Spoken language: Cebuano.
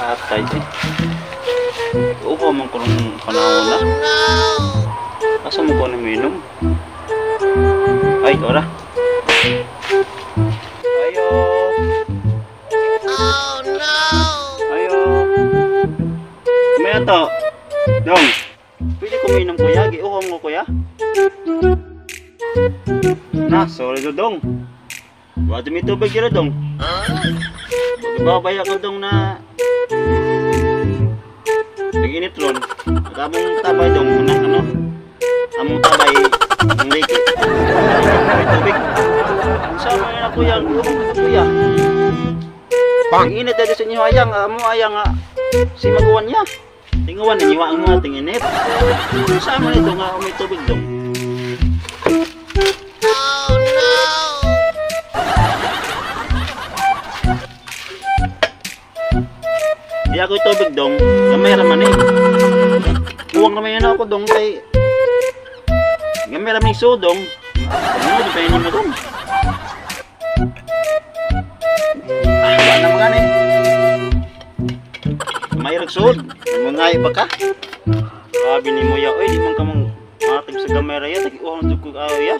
Atay eh. Upo man ko nung panahon na. Asa mo ko na minom? Ay, ora. Ayo. Oh no! Ayo. May ato. Dong. Pwede ko minom, kuya. Giuhaw mo, kuya. Na, sorry do dong. Wa mi tubig dira dong. Babay ako dong na nag-init ron. At among tabay dong na ano. Among tabay ang liki. May tubig. Ang sama na kuya, uhaw mo kuya. Ang init dito sa inyo ayang, amo ayang nga si maguwan niya. Tinguan ninyo ang mga tinginit. Sama nito nga may tubig dong. Oh no! Di ako tubig dong, gamay ra man eh. Kuwang naman yan ako dong kay gamay ra man sudong. Ano di pa mo dong? Ah, wala naman gani. May ragsod, mangay pa ka. Sabi ni mo ya, oy di man ka mang matag sa gamay ra ya, tag-uhaw jud ko ayo ya.